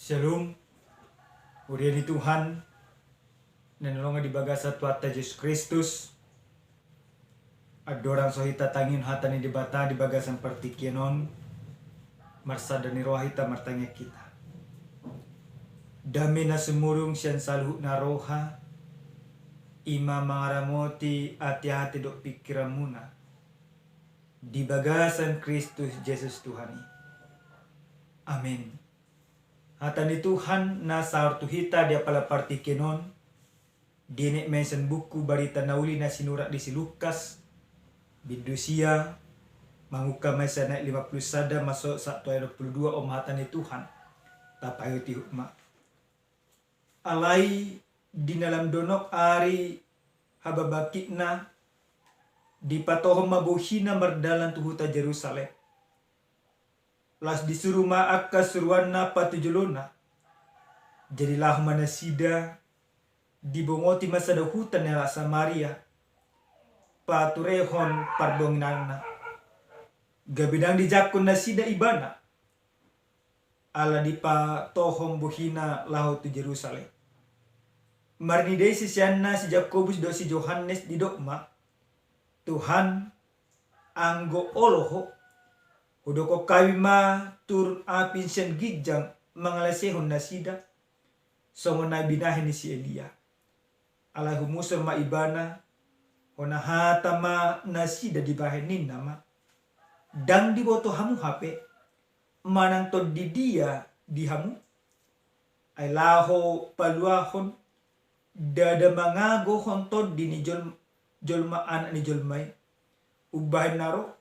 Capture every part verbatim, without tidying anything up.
Shalom. Huria ni Tuhan na hinaholongan di bagasan Tuhanta Jesus Kristus. Andorang so hita tangihon hata ni Debata di bagasan partingkian on, marsada ni roha hita, martangiang hita. Dame na sumurung sian saluhut na roha, i ma mangaramoti ateate dohot pingkiranmuna di bagasan Kristus Jesus Tuhan i. Amen. Hata ni Tuhan na saor tu hita di apala partingkian on, dienet ma sian buku Barita na Uli na sinurat di si Lukas, bindu sia, mangungka ma sian ayat lima pulu sada masuk sahat tu ayat dua pulu dua. On ma hata ni Tuhan. Tapaihut-ihut ma. Alai di na lam donok ari hababakikna, dipatohom ma bohina mardalan tu huta Jerusalem. Laos disuru ma angka suruanna patujolona. Jadi laho ma nasida, dibongoti ma sada huta ni halak Samaria, paturehon pardongananna. Gabe ndang dijangkon nasida ibana, ala dipatohom bohina laho tu Jerusalem. Marnida i siseanna si Jakobus dohot si Johannes, didok ma, Tuhan, anggo olo ho, hudokhon hami ma turun api sian ginjang mangalasehon nasida, songon na binahen ni si Elia. Alai humusor ma ibana, hona hata ma nasida dibahen, ninna ma, ndang diboto hamu hape, manang tondi dia di hamu? Ai laho paluahon, ndada mangagohon tondi ni jol-, jolma, Anak ni jolma i, umbahen na ro,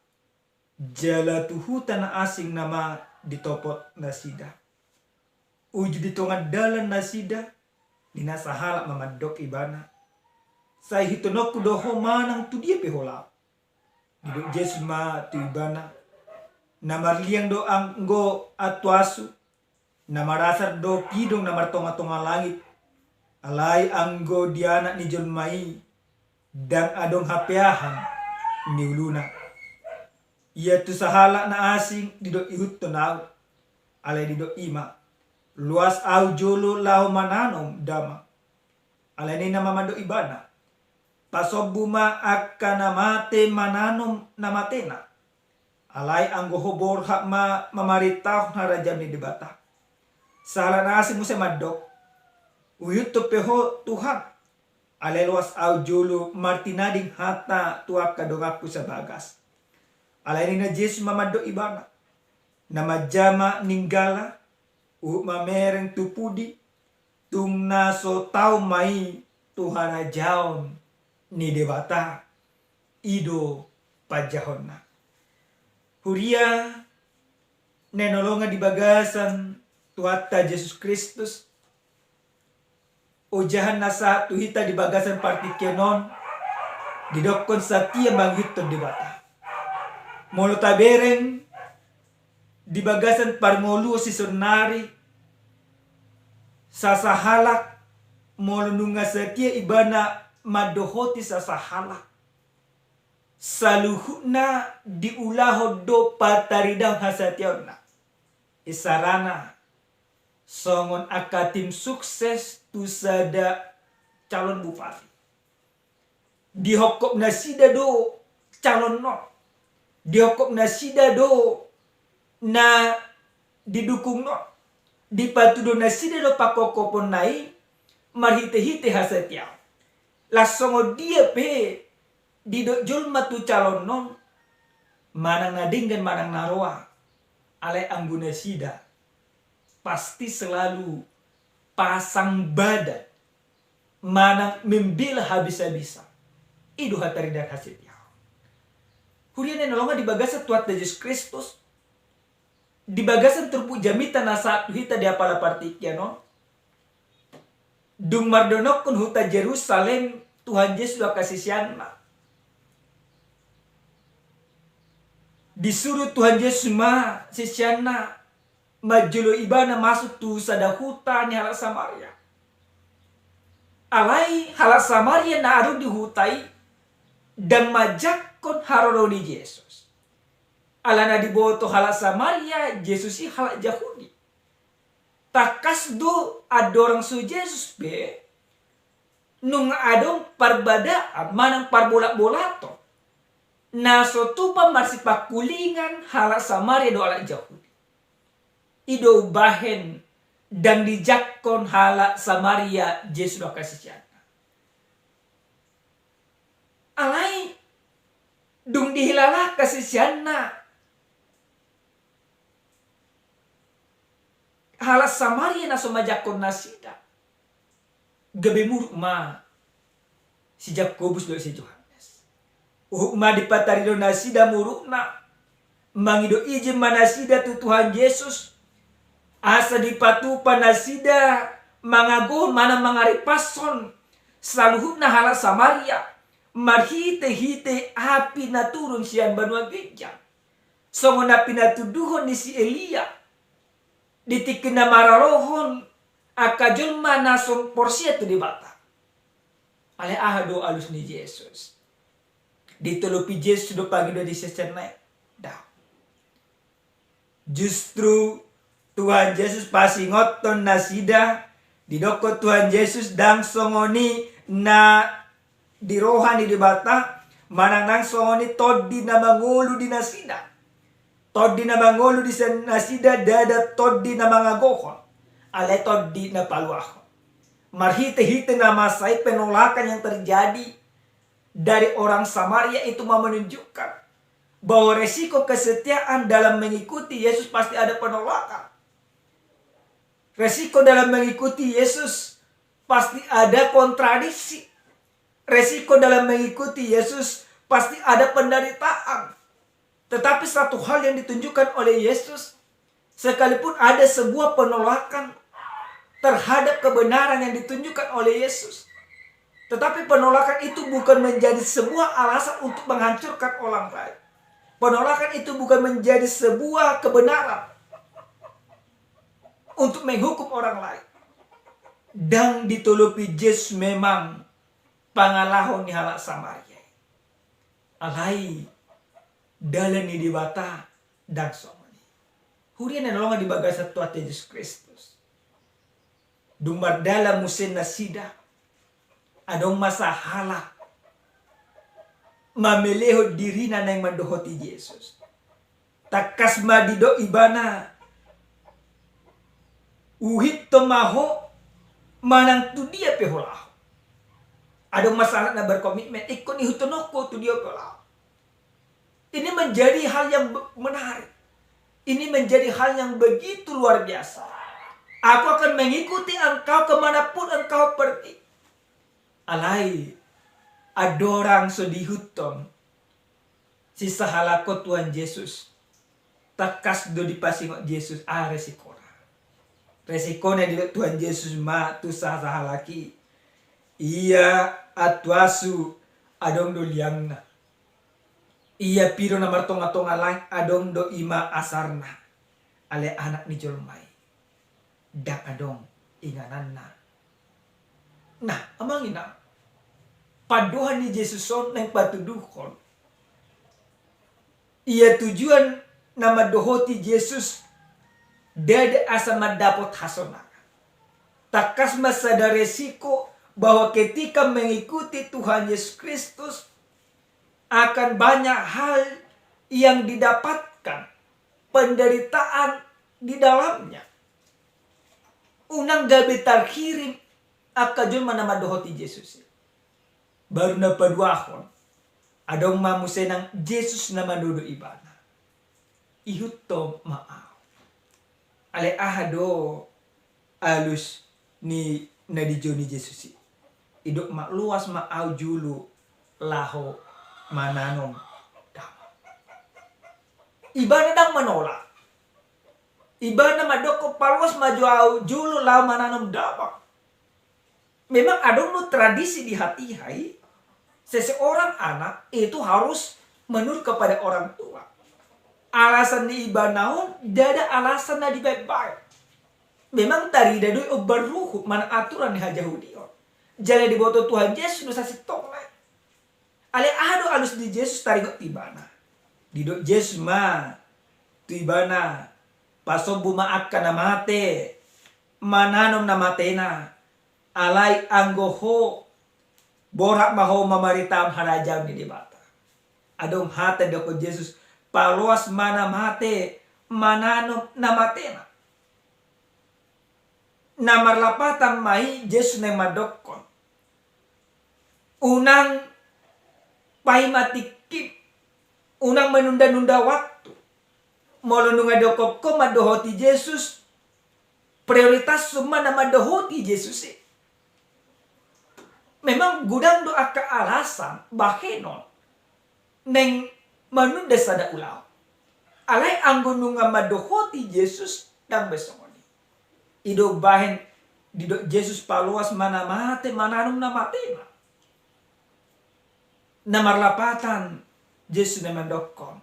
jala tu huta na asing nama ditopot nasida. Uju di tonga dalan nasida, ninna sahalak ma mandok ibana, sai hitononku do ho manang tu dia pe ho laho. Didok Jesus ma tu ibana, na marliang do anggo antuashu, na marasar do pidong na martonga-tonga langit. Alai anggo di Anak ni jolma i, ndang adong hapeahan ni uluna. Ia tu sahalak na asing didok ihuthon ahu, alai didok i ma, loas ahu jolo laho mananom damang. Alai ninna ma mandok ibana, pasombu ma angka na mate mananom na matena. Alai anggo ho borhat ma mamarentahon harajaon ni Debata. Sahalak na asing muse mandok, huihuthon pe ho Tuhan, alai loas ahu jolo martinading hata tu angka donganku sabagas. Alai ninna Jesus ma mandok ibana, na manjama ninggala, huhut mamereng tu pudi, tung na so tau ma i tu harajaon ni Debata. I do panjahonna. Huria na hinaholongan di bagasan Tuhanta Jesus Kristus, ojahan na sahat tu hita di bagasan partingkian on, didokkon satia mangihuthon Debata. Molo tabereng di bagasan parngoluon sisonari, sasahalak, molo nunga satia ibana mandohoti sasahalak, saluhutna diulahon do pataridahon hasatiaonna. Isarana, songon angka tim sukses tu sada calon bupati. Dihophop nasida do calon on. Dihophop nasida do na didukung on. Dipatudu nasida do panghophoponna i marhite-hite hasatiaon. Laos songon dia pe didok jolma tu calon on, manang na denggan manang na roa, alai anggo nasida pasti selalu pasang badan manang membela habis-habisan. I do hataridaan hasatiaon. Huria na hinaholongan di bagasan Tuhanta Jesus Kristus, di bagasan turpuk jamita na sahat tu hita di apala partingkian on, dung mardonokkon huta Jerusalem Tuhan Jesus dohot angka siseanna, disuru Tuhan Jesus ma siseanna manjolo ibana masuk tu sada huta ni halak Samaria. Alai halak Samaria na adong di huta i ndang manjangkon haroro ni Jesus. Alana diboto halak Samaria, Jesus i halak Jahudi. Tangkas Tangkas do andorang so Jesus pe, nunga adong parbadaan manang parbolatbolaton na so tupa marsipangkulingan halak Samaria dohot halak Jahudi. I do umbahen ndang dijangkon halak Samaria Jesus dohot angka siseanna. Alai dung dihilala angka siseanna, halak Samaria na so manjangkon nasida, gabe muruk ma si Jakobus dohot si Johannes. Huhut ma dipataridot nasida murukna, mangido ijin ma nasida tu Tuhan Jesus asa dipatupa nasida mangagohon manang mangaripashon saluhutna halak Samaria marhitehite api na turun sian banua ginjang, songon na pinatuduhon ni si Elia di tingki na maralohon angka jolma na so porsea tu Debata. Alai aha do alus ni Jesus? Ditolopi Jesus do pangidoan ni siseanna i? Ndang. Justru Tuhan Jesus pasingothon nasida, didokkon Tuhan Jesus ndang songon i na di roha ni Debata, manang ndang songon i tondi na mangolu di nasida. Tondi na mangolu di nasida ndada tondi na mangagohon, alai tondi na paluahon. Marhitehite na masa i, penolakan yang terjadi dari orang Samaria itu mau menunjukkan bahwa resiko kesetiaan dalam mengikuti Yesus pasti ada penolakan. Resiko dalam mengikuti Yesus pasti ada kontradiksi. Resiko dalam mengikuti Yesus pasti ada penderitaan. Tetapi satu hal yang ditunjukkan oleh Yesus, sekalipun ada sebuah penolakan terhadap kebenaran yang ditunjukkan oleh Yesus, tetapi penolakan itu bukan menjadi sebuah alasan untuk menghancurkan orang lain. Penolakan itu bukan menjadi sebuah kebenaran untuk menghukum orang lain. Ndang ditolopi Jesus memang pangalaho ni halak Samaria i. Alai dalan ni Debata ndang songon i. Huria na hinaholongan di bagasan Tuhanta Jesus Kristus, dung mardalan muse nasida, adong ma sahalak mamelehon dirina naeng mandohoti Jesus. Tangkas ma didok ibana, "Huihuthon ma ho manang tu dia pe ho laho." Adong ma sahalak na berkomitmen, "Ingkon ihuthononku tu dia pe ho laho." Ini menjadi hal yang be-, menarik. Ini menjadi hal yang begitu luar biasa. "Aku akan mengikuti engkau kemanapun engkau pergi." Alai andorang so diihuthon si sahalak on Tuhan Jesus, tangkas do dipasingot Jesus aha resikona. Resikona didok Tuhan Jesus ma tu sahalak i, "Ia antuasu adong do liangna. Ia piro na martongatonga langit adong do i ma asarna. Alai Anak ni jolma i ndang adong ingananna." Nah, amang inang, pandohan ni Jesus on naeng patuduhon, ia tujuan na mandohoti Jesus ndada asa mandapot hasonangan. Tangkas ma sada resiko bahwa ketika mengikuti Tuhan Yesus Kristus, akan banyak hal yang didapatkan, penderitaan di dalamnya. Unang gabe tarhirim angka jolma na mandohoti Jesus i. Baru na paduahon, adong ma muse nang Jesus na manodo ibana, "Ihuthon ma ahu." Alai aha do alus ni na dijou ni Jesus i? Didok ma, "Loas ma ahu jolo laho mananom damang." Ibana ndang manolak. Ibana mandokkon, "Paloas ma jo ahu jolo laho mananom damang." Memang adong do tradisi di hatiha i, seseorang anak itu harus menurut kepada orang tua. Alasan ni ibana on ndada alasan na dibaen-baen. Memang tarida do i ombar ruhut manang aturan ni hajahudion. Jala diboto Tuhan Jesus do sasintongna i. Alai aha do alus ni Jesus taringot tu ibana? Didok Jesus ma tu ibana, "Pasombu ma angka na mate, mananom na matena, alai anggo ho, borhat ma ho mamaritahon harajaon ni Debata. Adong hata didok Jesus, paloas ma na mate mananom na matena. Na marlapatan ma i Jesus naeng mandokkon, unang paima tingkim, unang menunda-nunda waktu. Molo nunga didokkon ho mandohoti Jesus, prioritas ma na mandohoti Jesus i. Memang godang do angka alasan, bahenon, naeng manunda sada ulaon. Alai anggo nunga mandohoti Jesus, ndang be songon i. I do bahen didok Jesus paloas ma na mate mananom na matena. Na marlapatan Jesus naeng mandokkon,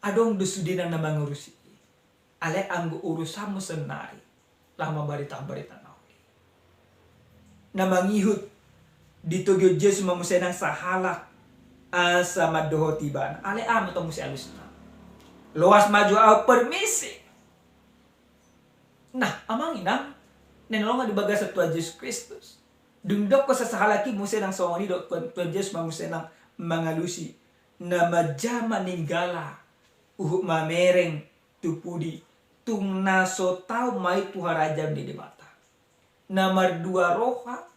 adong do sudena na mangurusi i. Alai anggo urusanmu saonari, laho mambaritahon barita na uli. Na mangihut, ditogihon Jesus ma muse nang sahalak asa mandohoti ibana. Alai aha ma tong muse alusna? Loas ma jo ahu, permisi. Nah, amang inang, na hinaholongan di bagasan Tuhan Jesus Kristus, dung didokkon sasahalak i muse nang songon i, didokkon Tuhan Jesus ma muse nang mangalusi, na manjaha maninggala, huhut mamereng tu pudi, tung na so tau ma i tu harajaon ni Debata. Na mardua roha,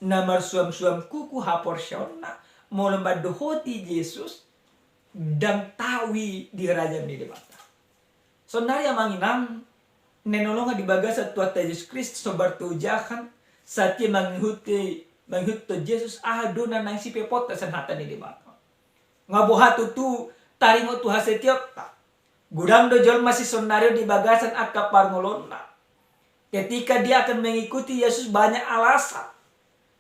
na marsuamsuam kuku haporseaonna, molo mandohoti Jesus, ndang tau i di harajaon ni Debata. Saonari amang inang, na hinaholongan di bagasan Tuhanta Jesus Kristus, hombar tu ojahan, satia mangihuti, mangihuthon Jesus, aha do na naeng sipeopon sian hata ni Debata. Nga boha tutu taringot tu hasetiaonta. Godang do jolma saonari on di bagasan angka parngoluonna. Ketika dia akan mengikuti Yesus, banyak alasan.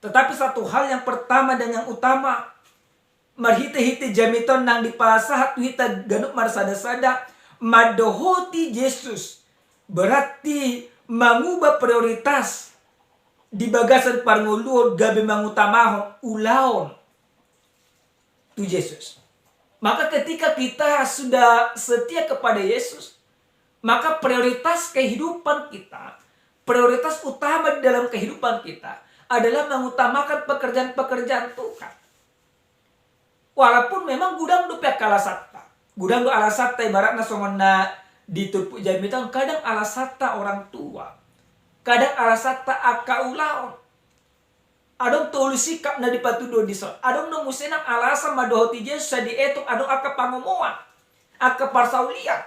Tetapi satu hal yang pertama dan yang utama, marhitehite jamita on naeng dipasahat tu hita ganup marsadasada, mandohoti Jesus berarti mangubah prioritas di bagasan parngoluon gabe mangutamahon ulaon tu Jesus. Maka ketika kita sudah setia kepada Yesus, maka prioritas kehidupan kita, prioritas utama di dalam kehidupan kita adalah mengutamakan pekerjaan-pekerjaan Tuhan. Walaupun memang godang dope angka alasanta. Godang do alasanta, ibaratna songon na di turpuk jamita on, kadang alasanta orang tua. Kadang alasanta angka ulaon. Adong tolu sikap na dipatuduhon dison. Adong do muse nang alasan mandohoti Jesus sai dietung adong angka pangomoan, angka parsaulian.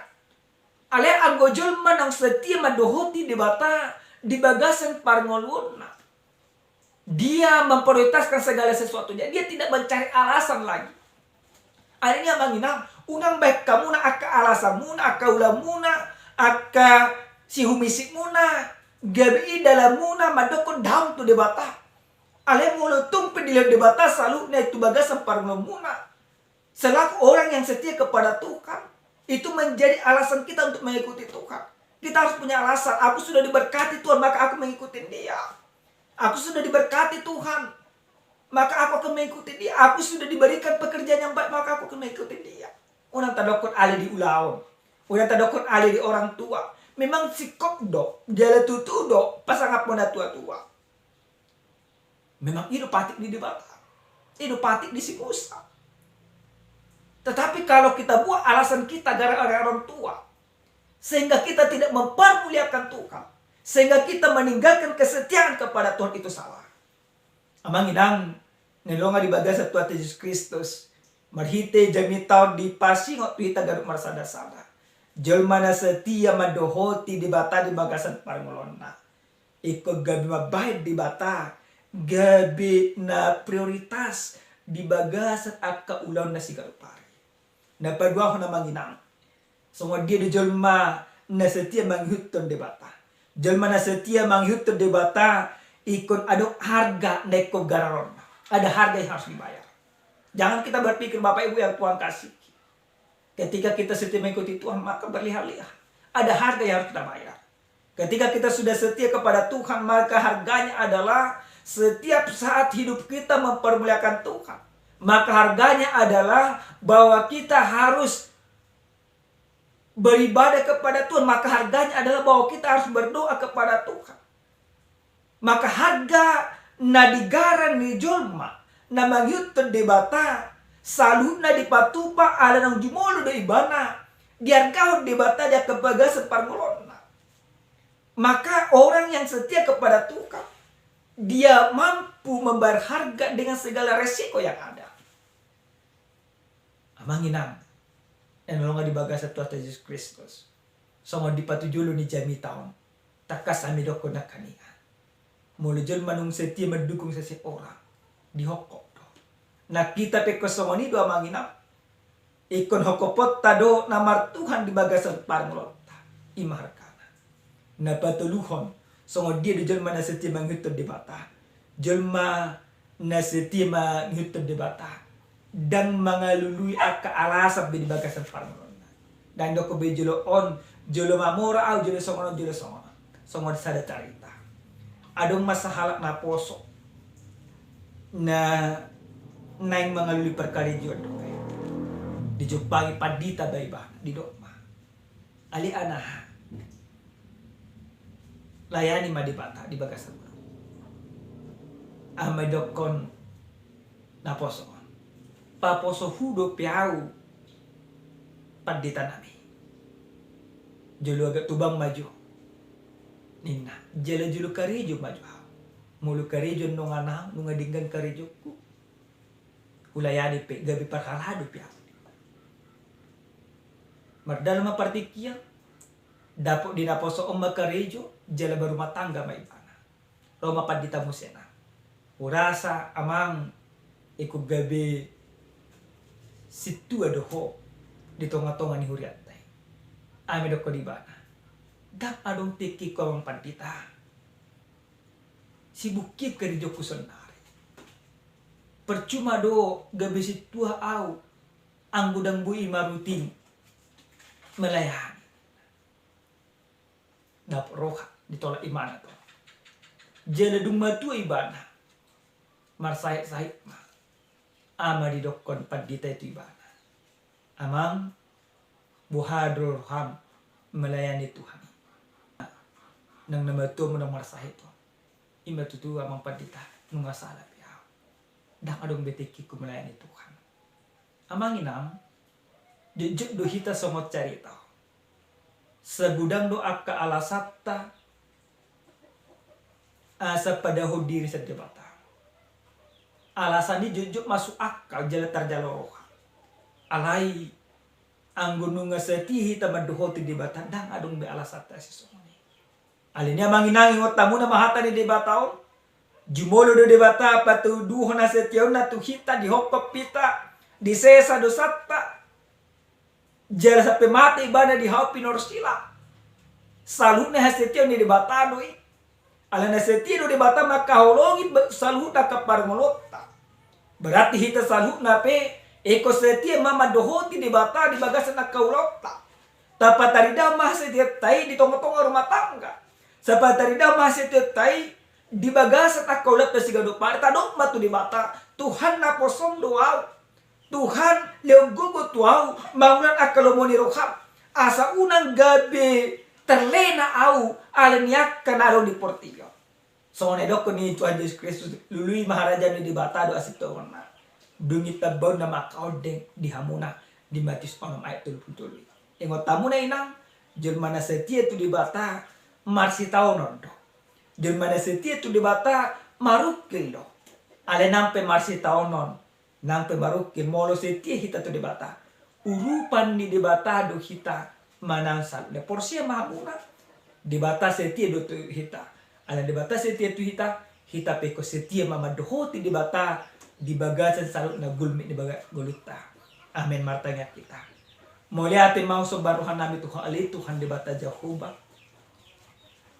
Alai anggo jolma naung setia mandohoti Debata di bagasan parngoluonna, dia memprioritaskan segala sesuatunya. Dia tidak mencari alasan lagi. Alani i amang inang, unang bahen hamuna angka alasanmuna, angka ulaonmuna, angka sihumisikmuna, gabe i dalanmuna mandokkon daong tu Debata. Alai molo tung pe dilehon Debata saluhutna i tu bagasan parngoluonmuna, selaku orang yang setia kepada Tuhan, itu menjadi alasan kita untuk mengikuti Tuhan. Kita harus punya alasan, "Aku sudah diberkati Tuhan, maka aku mengikuti Dia. Aku sudah diberkati Tuhan, maka aku akan mengikuti Dia. Aku sudah diberikan pekerjaan yang baik, maka aku akan mengikuti Dia." Unang tadokkon ale di ulaon, unang tadokkon ale di orang tua. Memang singkop do, jala tutu do pasangaphon na tua-tua. Memang i do patik ni Debata, i do patik ni si Musa. Tetapi kalau kita buat alasan kita gara-gara orang tua, sehingga kita tidak mempermuliakan Tuhan, sehingga kita meninggalkan kesetiaan kepada Tuhan, itu salah. Amang inang, na hinaholongan di bagasan Tuhanta Jesus Kristus, marhite jamita on dipasingot tu hita ganup marsadasada. Jolma na setia mandohoti Debata di bagasan parngoluonna, ingkon gabe mambahen Debata gabe na prioritas di bagasan angka ulaonna siganup ari. Na paduahon amang inang, songon dia do jolma na setia mangihuthon Debata? Jolma na setia mangihuthon Debata ingkon adong harga na ingkon gararonna. Ada harga yang harus dibayar. Jangan kita berpikir, Bapak Ibu yang Tuhan kasih, ketika kita setia mengikuti Tuhan, maka berleha-leha. Ada harga yang harus kita bayar. Ketika kita sudah setia kepada Tuhan, maka harganya adalah setiap saat hidup kita mempermuliakan Tuhan. Maka harganya adalah bahwa kita harus beribadah kepada Tuhan, maka harganya adalah bahwa kita harus berdoa kepada Tuhan. Maka harga na digaran ni jolma na mangihuthon Debata, saluhutna dipatupa ala naung jumolo do ibana, diargahon Debata di angka bagasan parngoluonna. Maka orang yang setia kepada Tuhan, dia mampu membayar harga dengan segala resiko yang ada. Amang inang na hinaholongan di bagasan Tuhanta Jesus Kristus, songon di patujolo ni jamita on, tangkas hami dokkon nangkaningan, molo jolma naung setia mandukung seseorang, dihophop do. Na hita pe ingkon songon i do amang inang, ingkon hophoponta do na martuhan di bagasan parngoluonta. I ma hargana. Na patoluhon, songon dia do jolma na setia mangihuthon Debata? Jolma na setia mangihuthon Debata ndang mangalului angka alasan be di bagasan parngoluonna. Ndang didokkon be jolo on, jolo mamora au, jolo songon on, jolo songon on. Songon sada carita, adong ma sahalak naposo na naeng mangalului parkarejoan do. Dijumpangi pandita ma ibana, didok ma, ale anaha, layani ma Debata di bagasan ngolu. Aha ma didokkon naposo on? Paposo hu dope au pandita nami. Jolo agak tubang ma jo, ninna. Jala jolo karejo ma jo au. Molo karejo annon anaha, nunga denggan karejongku, hulayani pe, gabe parhalado pe au. Mardalan ma partingkian, dapot di naposo on ma karejo, jala marrumah tangga ma ibana. Ro ma pandita muse, na hurasa amang, ingkon gabe sintua do ho di tonga-tonga ni hurianta i. Aha ma didokkon ibana? Ndang adong tingkingku amang pandita. Sibuk hip karejongku saonari. Percuma do gabe sintua au anggo ndang boi i marutin melayani. Dapot roha, ditolak ibana tu. Jala dung matua ibana, marsahit-sahit ma. Aha ma didokkon pandita i tu ibana? Amang, boha do roham melayani Tuhan i? Nang na matuamu nang marsahit on. I ma tutu amang pandita, nunga sala pe au. Ndang adong be tingkingku melayani Tuhan. Amang inang, jotjot do hita songon carita on. Sagudang do angka alasanta asa padahon diri sian Debata. Alasan i jotjot masuk akal jala tarjalo roha. Alai anggo nunga setia hita mandohoti Debata, ndang adong be alasanta sisongon i. Alani i amang inang, ingot hamuna ma hata ni Debata on. Jumolo do Debata patuduhon hasetiaonna tu hita, dihophop hita, disesa dosanta. Jala sampe mate ibana di hau pinorsila. Saluhutna hasetiaon ni Debata do i. Alana setia do Debata mangkaholongi ba-, saluhutna angka parngoluonta. Berarti hita saluhutna pe ingkon setia ma mandohoti Debata di bagasan angka ulaonta. Tapataridahon ma hasetiaonta i di tonga-tonga rumah tangga. Tapataridahon ma hasetiaonta i di bagasan angka ulaonta siganup ari. Tadok ma tu Debata, Tuhan, naposom do au. Tuhan, lehon gogo tu au mangulang angka lomo ni roham, asa unang gabe terlena au alani angka na adong di portibi on. Songon na didokkon ni Tuhan Jesus Kristus, lului ma harajaon ni Debata do hasintonganna. Dung i tambaon na mangkaondeng di hamuna, di Matius onom ayat tolu pulu tolu i. Ingot hamuna inang, jolma na setia tu Debata marsitaonon do. Jolma na setia tu Debata marungkil do. Alai nang pe marsitaonon, nang pe marungkil, molo setia hita tu Debata, urupan ni Debata do hita manang saluhutna. Porsea ma hamuna, Debata setia do tu hita. Alana Debata setia tu hita, hita pe ingkon setia ma mandohoti Debata di bagasan saluhutna gulmit ni baga-, ngolunta. Amen. Martangiang hita. Mauliate ma, husomba rohanami tu Ho ale Tuhan Debata Jahowa.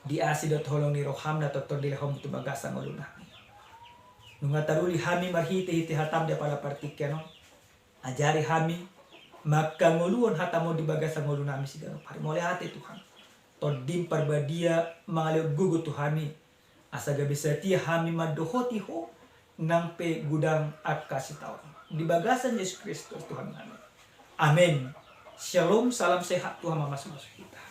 Di asi dohot holong ni roham na tongtong dilehonmu tu bagasan ngolunami. Nunga taruli hami marhitehite hatam di apala partingkian on. Ajari hami mangkangoluhon hatam on di bagasan ngolunami siganup ari. Mauliate Tuhan. Tondim Parbadia mangalehon gogo tu hami, asa gabe setia hami mandohoti Ho nang pe godang angka sitaonon. Di bagasan Jesus Kristus Tuhannami. Amen. Shalom, salam sehat, Tuhan mamasumasu hita.